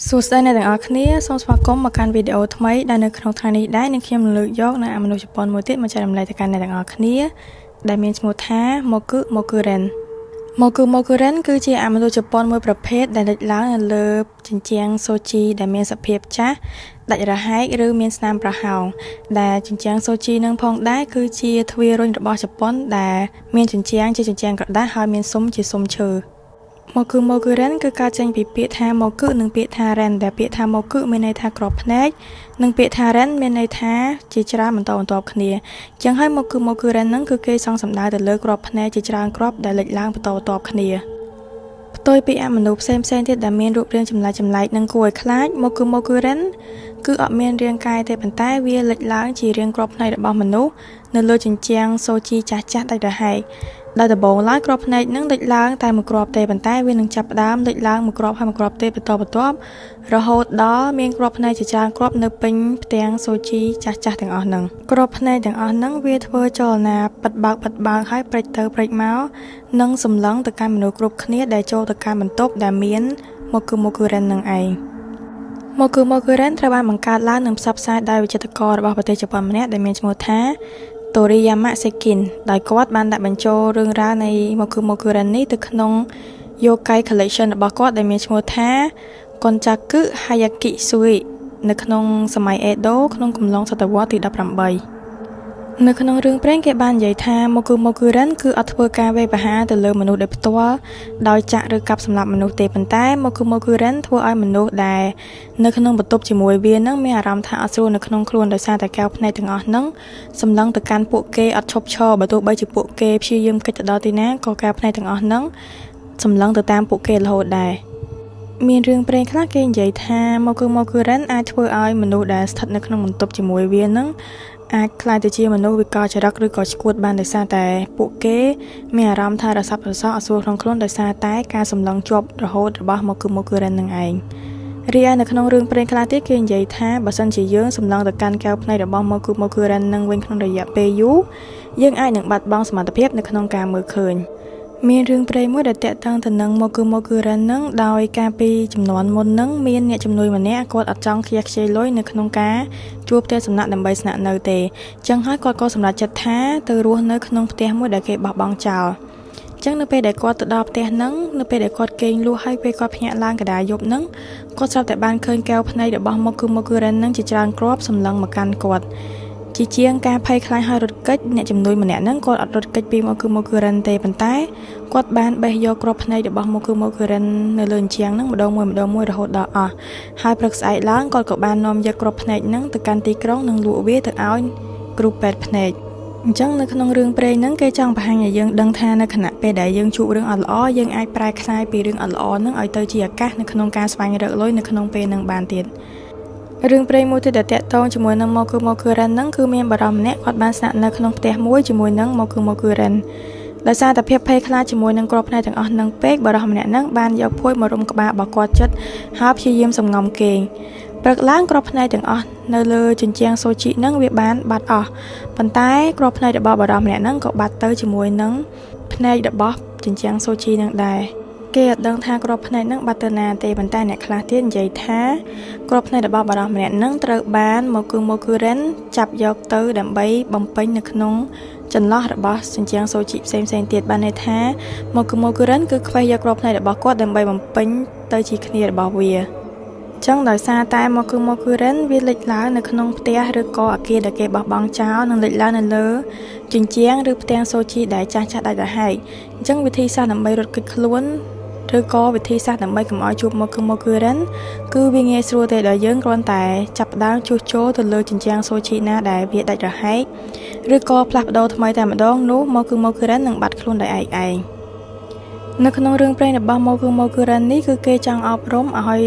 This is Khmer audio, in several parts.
សួស្តីអ្នកទាំងអស់គ្នាសូមស្វាគមន៍មកកាន់វីដេអូថ្មីដែលនៅក្នុងថ្ងៃនេះដែរនឹងខ្ញុំនឹងលើកយកនៅអមនុស្សជប៉ុនមួយទៀតមកចែករំលែកទៅកាន់អ្នកទាំងអស់គ្នាដែលមានឈ្មោះថា Moku Mokuren Moku Mokuren គឺជាអមនុស្សជប៉ុនមួយប្រភេទដែលលេចឡើងនៅលើជញ្ជាំងសូជីដែលមានសភាពចាស់ដាច់រហែកឬមានស្នាមប្រហោងដែលជញ្ជាំងសូជីនឹងផងដែរគឺជាទ្វាររុញរបស់ជប៉ុនដែលមានជញ្ជាំងជាជញ្ជាំងក្រដាសហើយមានស៊ុមជាស៊ុមឈើ Moku Mokuren គឺកើតចេញពីពាក្យថា Moku និងពាក្យថា Ren ដែលពាក្យថា Moku មានន័យថាគ្រាប់ភ្នែកនិងពាក្យថា Ren មានន័យថាជាច្រើនបន្តបន្ទាប់គ្នាចឹងហើយ Moku Mokuren ហ្នឹងគឺគេសង់សំដៅទៅលើគ្រាប់ភ្នែកជាច្រើនគ្រាប់ដែលលេចឡើងបន្តបន្ទាប់គ្នាផ្ទុយពីអមនុស្សផ្សេងផ្សេងទៀតដែលមានរូបរាងចម្លែកចម្លែកនិងគួរឲ្យខ្លាច Moku Mokuren គឺអត់មានរាងកាយទេប៉ុន្តែវាលេចឡើងជារាងគ្រាប់ភ្នែករបស់មនុស្សនៅលើជញ្ជាំងសូជីចាស់ចាស់ដាច់រហែកដោយដំបូងឡើយគ្រាប់ភ្នែកនឹងលេចឡើងតែមួយគ្រាប់ទេប៉ុន្តែវានឹងចាប់ផ្ដើមលេចឡើងមួយគ្រាប់ហើយមួយគ្រាប់ទេបន្តបន្ទាប់រហូតដល់មានគ្រាប់ភ្នែកជាច្រើនគ្រាប់នៅពេញផ្ទាំងសូជីចាស់ចាស់ទាំងអស់ហ្នឹងគ្រាប់ភ្នែកទាំងអស់ហ្នឹងវាធ្វើចលនាបិទបើកបិទបើកហើយព្រិចទៅព្រិចមកនិងសម្លឹងទៅកាន់មនុស្សគ្រប់គ្នាដែលចូលទៅកាន់បន្ទប់ដែលមាន Moku Mokuren នឹងឯង Moku Mokuren ត្រូវបានបង្កើតឡើងនិងផ្សព្វផ្សាយដោយវិចិត្រកររបស់ប្រទេសជប៉ុនម្នាក់ដែលមានឈ្មោះថា Toriyama Sekin ដោយគាត់បានដាក់បញ្ចូលរឿងរ៉ាវនៃ Moku Mokuren នេះទៅក្នុង Yokai Collection របស់គាត់ដែលមានឈ្មោះថា Konjaku Hayakisui នៅក្នុងសម័យ Edo ក្នុងកំឡុងសតវត្សទី18នៅក្នុងរឿងព្រេងគេបាននិយាយថា Moku Mokuren គឺអត់ធ្វើការវាយប្រហារទៅលើមនុស្សដោយផ្ទាល់ដោយចាក់ឬកាប់សម្លាប់មនុស្សទេប៉ុន្តែ Moku Mokuren ធ្វើឲ្យមនុស្សដែលនៅក្នុងបន្ទប់ជាមួយវានឹងមានអារម្មណ៍ថាអត់ស្រួលនៅក្នុងខ្លួនដោយសារតែកែវភ្នែកទាំងអស់ហ្នឹងសម្លឹងទៅកាន់ពួកគេអត់ឈប់ឈរបើទោះបីជាពួកគេព្យាយាមគេចទៅដល់ទីណាក៏កែវភ្នែកទាំងអស់ហ្នឹងសម្លឹងទៅតាមពួកគេរហូតដែរមានរឿងព្រេងខ្លះគេនិយាយថា Moku Mokuren អាចធ្វើឲ្យមនុស្សដែលស្ថិតនៅក្នុងបន្ទប់ជាមួយវានឹងអាចក្លាយទៅជាមនុស្សវិកលចរិតឬក៏ឆ្កួតបានដោយសារតែពួកគេមានអារម្មណ៍ថារស័ព្ទរសោះអត់ស្រួលក្នុងខ្លួនដោយសារតែការសម្លឹងជាប់រហូតរបស់ Moku Mokuren នឹងឯងរីឯនៅក្នុងរឿងព្រេងខ្លះទៀតគេនិយាយថាបើសិនជាយើងសម្លឹងទៅកាន់កែវភ្នែករបស់ Moku Mokuren នឹងវិញក្នុងរយៈពេលយូរយើងអាចនឹងបាត់បង់សមត្ថភាពនៅក្នុងការមើលឃើញមានរឿងព្រេងមួយដែលតាក់ទងទៅនឹង Moku Mokuren នឹងដោយការពីចំនួនមុននឹងមានអ្នកជំនួយម្នាក់គាត់អត់ចង់ខ្ជះខ្ជាយលុយនៅក្នុងការជួលផ្ទះសំណាក់ដើម្បីស្នាក់នៅទេចឹងហើយគាត់ក៏សម្រេចចិត្តថាទៅរស់នៅក្នុងផ្ទះមួយដែលគេបោះបង់ចោលចឹងនៅពេលដែលគាត់ទៅដល់ផ្ទះហ្នឹងនៅពេលដែលគាត់គេងលក់ហើយពេលគាត់ភ្ញាក់ឡើងកដាយប់ហ្នឹងគាត់ស្រាប់តែបានឃើញកែវភ្នែករបស់ Moku Mokuren ហ្នឹងជាច្រើនគ្រាប់សម្លឹងមកកាន់គាត់ជាជាងការភ័យខ្លាចហើយរត់គេចអ្នកជំនួយម្នាក់ហ្នឹងគាត់អត់រត់គេចពី Moku Mokuren ទេប៉ុន្តែគាត់បានបេះយកគ្រាប់ភ្នែករបស់ Moku Mokuren នៅលើជញ្ជាំងហ្នឹងម្ដងមួយម្ដងមួយរហូតដល់អស់ហើយព្រឹកស្អែកឡើងគាត់ក៏បាននាំយកគ្រាប់ភ្នែកហ្នឹងទៅកាន់ទីក្រុងនិងលក់វាទៅឲ្យគ្រូពេទ្យភ្នែកអញ្ចឹងនៅក្នុងរឿងព្រេងហ្នឹងគេចង់បង្ហាញឲ្យយើងដឹងថានៅខណៈពេលដែលយើងជួបរឿងអត់ល្អយើងអាចប្រែក្លាយពីរឿងអត់ល្អហ្នឹងឲ្យទៅជាឱកាសនៅក្នុងការស្វែងរកលុយនៅក្នុងពេលហ្នឹងបានទៀតរឿងព្រេងមួយទៀតដែលតាក់ទងជាមួយនឹង Moku Mokuren ហ្នឹងគឺមានបុរសម្នាក់គាត់បានស្នាក់នៅក្នុងផ្ទះមួយជាមួយនឹង Moku Mokuren ដោយសារតែភាពភ័យខ្លាចជាមួយនឹងគ្រាប់ភ្នែកទាំងអស់នឹងពេកបុរសម្នាក់ហ្នឹងបានយកភួយមករុំក្បាលរបស់គាត់ចិត្តហើយព្យាយាមសំងំគេងព្រឹកឡើងគ្រាប់ភ្នែកទាំងអស់នៅលើជញ្ជាំងសូជីហ្នឹងវាបានបាត់អស់ប៉ុន្តែគ្រាប់ភ្នែករបស់បុរសម្នាក់ហ្នឹងក៏បាត់ទៅជាមួយនឹងភ្នែករបស់ជញ្ជាំងសូជីហ្នឹងដែរគេអត់ដឹងថាគ្រាប់ភ្នែកហ្នឹងបាត់ទៅណាទេប៉ុន្តែអ្នកខ្លះទៀតនិយាយថាគ្រាប់ភ្នែករបស់បុរសម្នាក់ហ្នឹងត្រូវបាន Moku Mokuren ចាប់យកទៅដើម្បីបំពេញនៅក្នុងចន្លោះរបស់ជញ្ជាំងសូជីផ្សេងផ្សេងទៀតបានន័យថា Moku Mokuren គឺខ្វេះយកគ្រាប់ភ្នែករបស់គាត់ដើម្បីបំពេញទៅជាគ្នារបស់វាចឹងដោយសារតែ Moku Mokuren វាលេចឡើងនៅក្នុងផ្ទះឬក៏អគារដែលគេបោះបង់ចោលនិងលេចឡើងនៅលើជញ្ជាំងឬផ្ទាំងសូជីដែលចាស់ចាស់ដាច់រហែកអញ្ចឹងវិធីសាស្ត្រដើម្បីរត់គេចខ្លួនឬក៏វិធីសាស្ត្រដើម្បីកុំឲ្យជួប Moku Mokuren គឺវាងាយស្រួលទេដល់យើងគ្រាន់តែចាប់ផ្ដើមជួសជុលទៅលើជញ្ជាំងសូជីណាដែលវាដាច់រហែកឬក៏ផ្លាស់ប្ដូរថ្មីតែម្ដងនោះ Moku Mokuren នឹងបាត់ខ្លួនដោយឯកឯងនៅក្នុងរឿងព្រេងរបស់ Moku Mokuren នេះគឺគេចង់អប់រំឲ្យ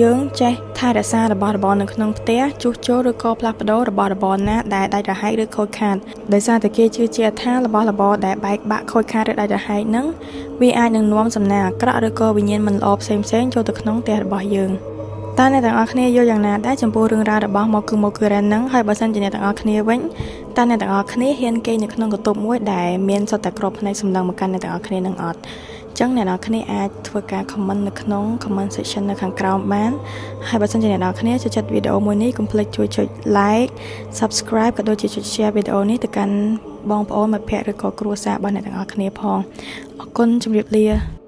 យើងចេះថែរក្សារបស់របរនៅក្នុងផ្ទះជួសជុលឬក៏ផ្លាស់ប្ដូររបស់របរណាដែលដាច់រហែកឬខូចខាតដោយសារតែគេជឿជាក់ថារបស់របរដែលបែកបាក់ខូចខាតឬដាច់រហែកហ្នឹងវាអាចនឹងនាំសំណាងអាក្រក់ឬក៏វិញ្ញាណមិនល្អផ្សេងៗចូលទៅក្នុងផ្ទះរបស់យើងតើអ្នកទាំងអស់គ្នាយល់យ៉ាងណាដែរចំពោះរឿងរ៉ាវរបស់ Moku Mokuren ហ្នឹងហើយបើសិនជាអ្នកទាំងអស់គ្នាវិញតើអ្នកទាំងអស់គ្នាហ៊ានគេងនៅក្នុងបន្ទប់មួយដែលមានសុទ្ធតែគ្រាប់ភ្នែកសម្លឹងមកកាន់អ្នកទាំងអស់គ្នានឹងអត់? ចឹងអ្នកនរគ្នាអាចធ្វើការ comment នៅក្នុង comment section នៅខាងក្រោមបានហើយបើសិនជាអ្នកនរគ្នាចូលចិត្តវីដេអូមួយនេះកុំភ្លេចជួយចុច like subscribe ក៏ដូចជាចុច share វីដេអូនេះទៅកាន់បងប្អូនមិត្តភ័ក្តិឬក៏គ្រួសាររបស់អ្នកទាំងអស់គ្នាផងអរគុណជម្រាបលា។